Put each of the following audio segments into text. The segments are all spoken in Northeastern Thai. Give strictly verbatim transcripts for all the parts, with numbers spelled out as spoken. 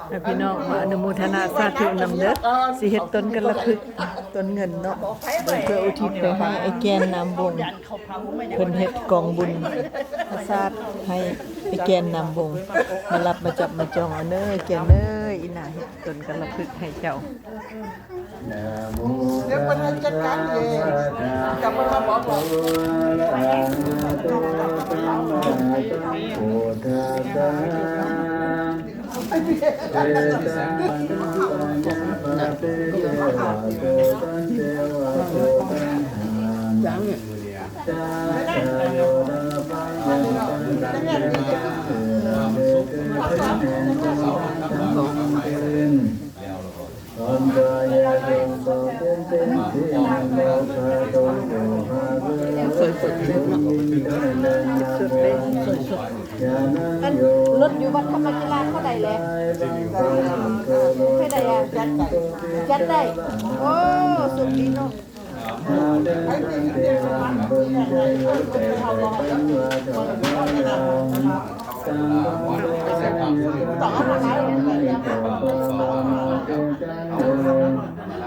ให้พี่น้องมาอนุโมทนาสาธุนำเด้อ สิเฮ็ดต้นกัลละพฤกษ์ ต้นเงินเนาะ เพื่ออุทิศไปให้ไอ้แก่นนามวงศ์ เพิ่นเฮ็ดกองบุญสาดให้ไอ้แก่นนามวงศ์ มารับมาจับมาจองเอาเด้อ ไอ้แก่นเด้อ อีหน้าเฮ็ดต้นกัลละพฤกษ์ให้เจ้า เดี๋ยวเพิ่นให้จัดการเอง กลับมาบอก อันรถอยู่วัดธรรมกีฬาเท่าใดแหละ เท่าใดอะ จัดได้ โอ้ สุดดีเนาะ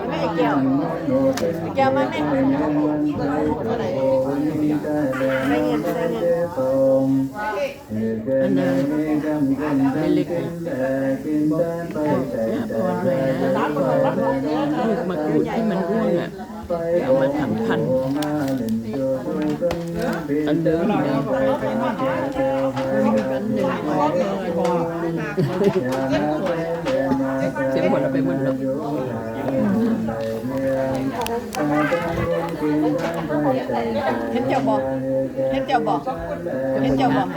แม่แก้ว แก้วมาแม่ ใส่เงิน ใส่เงิน อันนั้นเล็กๆ เนี่ย เนี่ย พอหน่อยนะ ลูกมะกรูดที่มันร่วงอ่ะ เอามาทำพันธุ์ อันเดิมเนี่ยเต็มหมดแล้ว ไปหมดแล้ว เห็นเจ้าบอก เห็นเจ้าบอก เห็นเจ้าบอก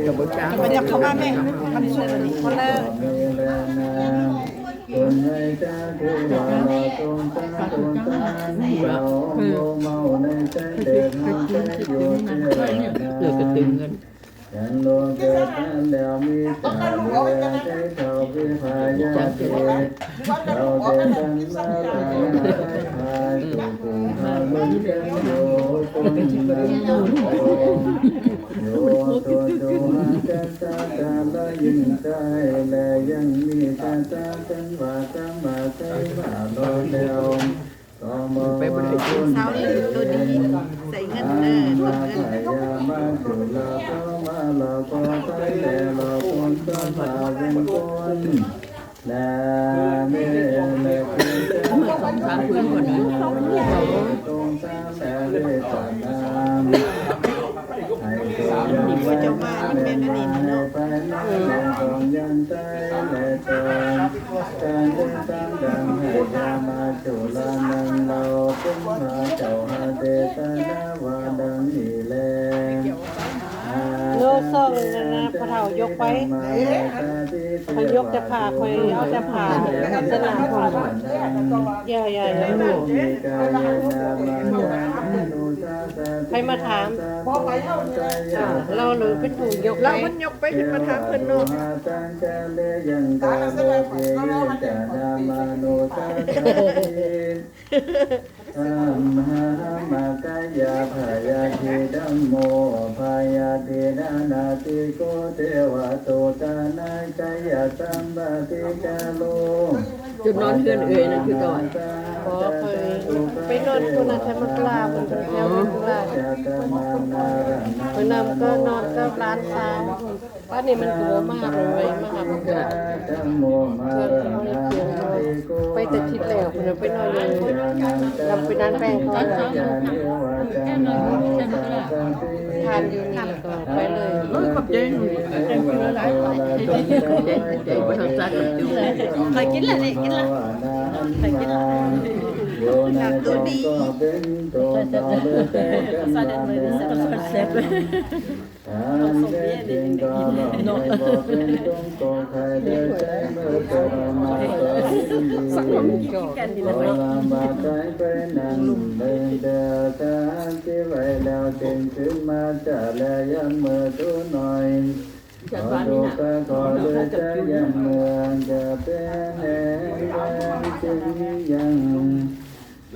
กับบ่จ้า มันจะเข้ามาแม่ มันสุดอันนี้ คนละ เหลือกระตึงเงิน ฉันโลกเกิดมาแล้วมีแต่เหลือใช้เท่าพิพายาเทพ เราเกิดกันมาแล้วพาสู่กลุ่มพาลุนกันอยู่คนนั้นอยู่ตัวจงหากันสาการละยิ่งใจ และยังมีการสากันว่ากันมาใช้มาโลดแล้ว ไปบ่ได้ สาวนี่ตัวดี ใส่เงินเด้อ มาจุลาเข้ามาเราก็ใช้แลเราคนก็มาเป็นคน มาสองสามคืนก่อนนะ ตรงสามแม่เลยตานาม ให้ตัวยังไม่ได้แม่ก็ดีเนาะ เออ ของยังใจและตน การเดินทางดังให้ธรรมาจุลานันเราเป็นพระเจ้าหาเดชนะว่าดังนี้แล โลซองนั่นนะ พ่อเฒ่ายกไป ข้อยยกแต่ผ้า ข้อยเอาแต่ผ้า สนามของ อย่า อย่า อย่า ใครมาถาม เราหรือเป็นผู้ยกไป เรามันยกไปขึ้นมาถามเพิ่นเนาะ ธัมมะมะกะยาพยาธิธัมโม พยาธินานาติโก เทวะโตตานังกายะสัมปติกาโล จุดนอนเฮือนเอ่ยนั่นคือตอน อ๋อ เคยไปนอนคนละแถวมักลา คนแถวมักลา เพิ่นนำก็นอนกับหลานสาว บ้านนี้มันคือบ่มาหาเพิ่นไว้ มาหาเพิ่นก็ ธัมโมมรณาติโก ไปแต่ทิศแล้ว เพิ่นไปนอนอยู่ นำไปนั่นแป้งเขา ทานอยู่นี่แล้วก็ไปเลย เออ ขอบใจหนู ใจบ่ทันซักกับจุ๊บ ใครกินล่ะนี่ กินล่ะ ใครกินล่ะ ตัวดี แซ่บเลย อันเด็ดจริงก็บอกให้บอกเป็นจงโกใครได้ใช้เมื่อเกิดมาตอนนี้ ขอลำบากใจไปนั่นเดินเดินทางที่ไว้แล้วจึงขึ้นมาจะและย้ำเมื่อทุหน่อย ขอดูกะขอเลยจะยังเมืองจะเป็นแห่งแดนจึงยัง โล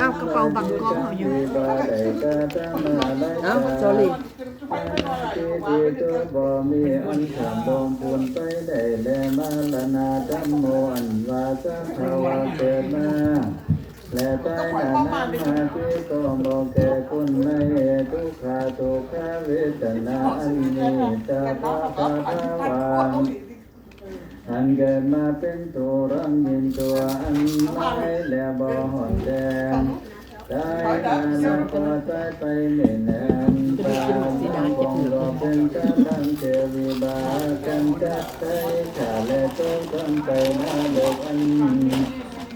อ้าว กระเป๋าบังกล้องเขาอยู่ อ้าว sorry ที่ดีตัวบ่มีอันข้ามบ่งปูนไปได้ และมรณะธัมโม อันว่าสังขารว่าเกิดมา และตายนั้นมาที่ก็บ่แก่คุณในทุกขะทุกขเวทนาอันนี้ ตาพระพระวา อันเกิดมาเป็นตัวรังยินตัวอันไม้และบ่หอนแดง ตายมาแล้วก็ตายไปไม่นาน ตาทั้งปวงก็เป็นกำลังเทวิบาลกันจักไตขาและตกกันไปนรกอัน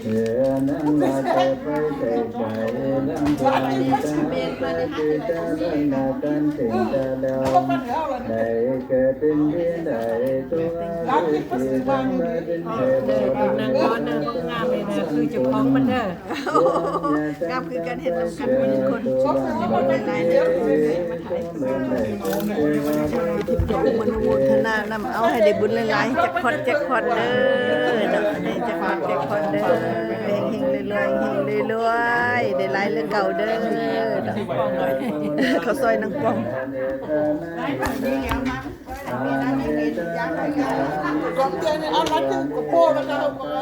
เออ นั่นว่าแต่ไปไกลๆ ลำบากตั้งที่จะเล่นนาการเก่งจะแล้ว ได้เกิดเป็นที่ใดตัวที่ดังได้เป็นเทวดา นางร้อนนางก็งามเลยนะ คือเจ้าของมันเด้อ งามคือกัน เห็นนำกันเป็นคน หลายๆเด้อ ทิพย์ก็อนุโมทนานำ เอาให้ได้บุญหลายๆ แจ็คพอต แจ็คพอตเด้อเนาะ ให้แจ็คพอต แจ็คพอตเด้อ เฮงๆ รวยๆ เฮงๆ รวยๆ ได้หลายเรื่องเก่าเด้อเนาะ เขาซอยนางปอง กองเตียงนี่เอารัดถึงกระโปรงแล้วก็เอามา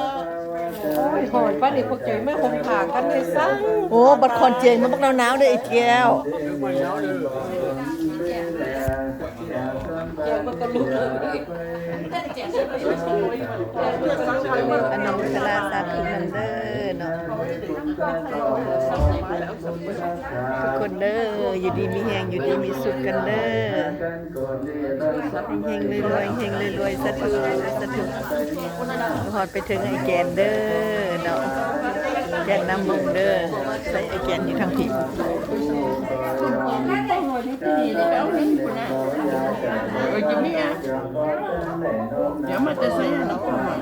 โอ้ย หอยป้านี่พวกเจ๋ยมาห่มผ้ากันเลยซ้ำ โอ้ บัดคอนเจ๋ยมาบักหนาวๆ เด้อไอ้แก้ว แก้วมันก็ลุกเลย อนุโมทนาสาธุนำเด้อเนาะ ทุกคนเด้อ อยู่ดีมีแฮง อยู่ดีมีสุขกันเด้อ เฮงๆ รวยๆ เฮงๆ รวยๆ สาธุ สาธุ ฮอดไปถึงไอ้แกนเด้อเนาะ แกนน้ำมงเด้อ ใส่ไอ้แกนอยู่ทางผิด เดี๋ยวมาจะใส่ให้น้องก่อน